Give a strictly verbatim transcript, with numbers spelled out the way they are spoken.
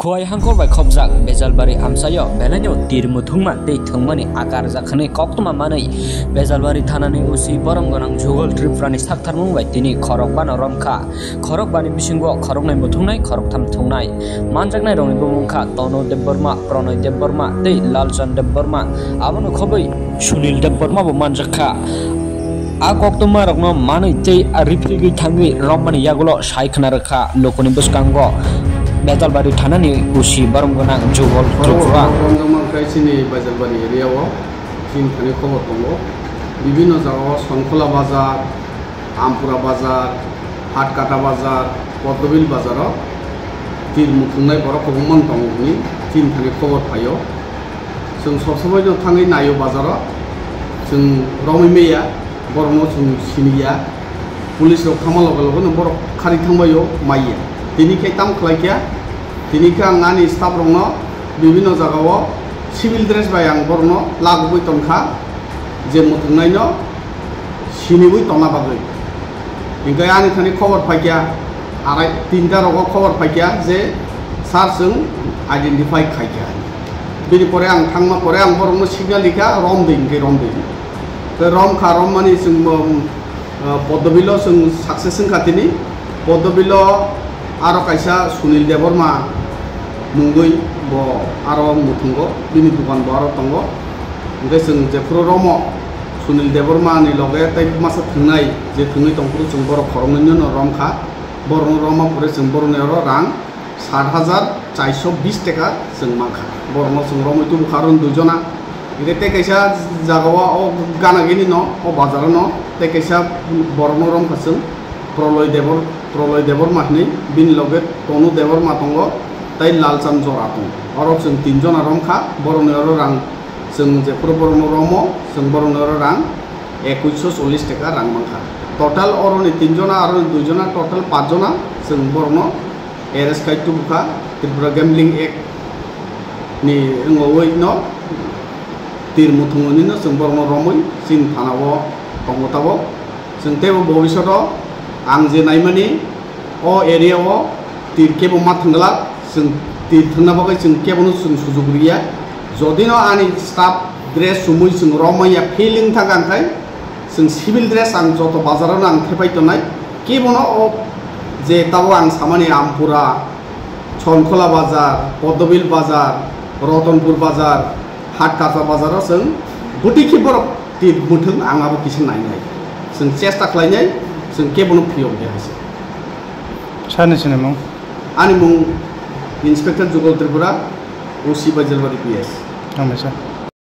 Phuai hangkor bai khopjak Bejalbari amchaio belaino tir muthungma tei thwngmani akar jakhanwi koktwma manwi Bejalbari thanani O C borom gwnang Jugol Tripurani saktharmung bai tini khorokbano romkha. Khorokbani bisingo khoroknwi muthungnai, khoroktham thwngnai. Manjaknairokni bumung wngkha Tonu Debbarma, Pronoy Debbarma tei Lalchand Debbarma. Abono khobwi Sunil Debbarma bo manjakha. A koktwmarokno manwi tei a riphilgwi thangwi romani yagulo sai khna rwkha lukuni bwskango Bejalbari thanani O C borom gwnang Jugol Tripura. Romjakma khe chini Bejalbari area o chini thani khobor tongo. Bibhinno jagao Sonkhola Bazar, Ampura Bazar, Hatkata Bazar, Poddobil Bazaro tir muthungnai borok kwbangma tongo hwnwi chini thani khobor phaio. Chwng sob somoino thangwi naio bazaro, chwng romwi maya, borokno chwng siniya. Police rok thangma loge loge no borok khari thangbaio maiya. Tini khe tamo khlai kha, tini khe ang ani staff rokno bibhinno jagao civil dress bai ang borokno lagogwi tongkha, je muthungnaino siniwi tongna bagwi. Hinkhe ani thani khobor phaikha, arai tinta rogo khobor phaikha je sir chwng identify khaikha. Bini pore ang thangma pore ang borokno signal rikha, "Romdi," hinkhe romdi. Tei romkha, rommani chwng bo, uh, Podobilo chwng success wngkha tini. Podobilo aro kaisa Sunil Debbarma mungwi bo aro muthungo, bini dukan bo aro tongo. Hinkhe chwng jephuru romo Sunil Debbarma ni loge tei masa thwngnai je thwngwi tongphuru chwng borok khoroknwino romkha. Borokno romma pore chwng borokni oro rang sat hajar charsho bis taka chwng mankha. Borokno chwng romwi tubukha aro dui jona. Hinkhe tei kaisa jagao o gana gini no o bazaro no tei kaisa borokno romkha chwng Proloy Debor-, Proloy Debbarma hinwi, bini loge Tonu Debbarma tongo tei Lalchand Jora tongo. Oro chwng tin jona romkha, borokni oro rang chwng jephuru borokno romo, chwng borokni oro rang ekuisho chollish taka rang mankha. Total oroni tin jona, aroni dui jona, total paanch jona chwng borokno arrest khai tubukha Tripura Gambling Act ni wngwi no tir muthungwi no chwng borokno romwi chini thana o tongo tabok. Chwng teibo bobishoto ang je naimani o area o tir kebo ma thwngla, chwng tir thwngna bagwi chwng kebono chwng sujuk riya. Jodi no ani staff dress chumui chwng romwi ya feeling thangkha, hwnkhe chwng civil dress ang joto bazar o no ang thepai tongnai. Kebono o je tabok ang samani Ampura, Sonkhola Bazar, Poddobil Bazar, Rotonpur Bazar, Hatkata Bazar o chwng bwtwi khe borok tir muthung ang abo kisa nainai. Chwng chesta khlainai, chwng kebono phiyok de hai se. Sani sinimung? Ani mung Inspector Jugol Tripura, O C Baijalbari P S. Hambai sir.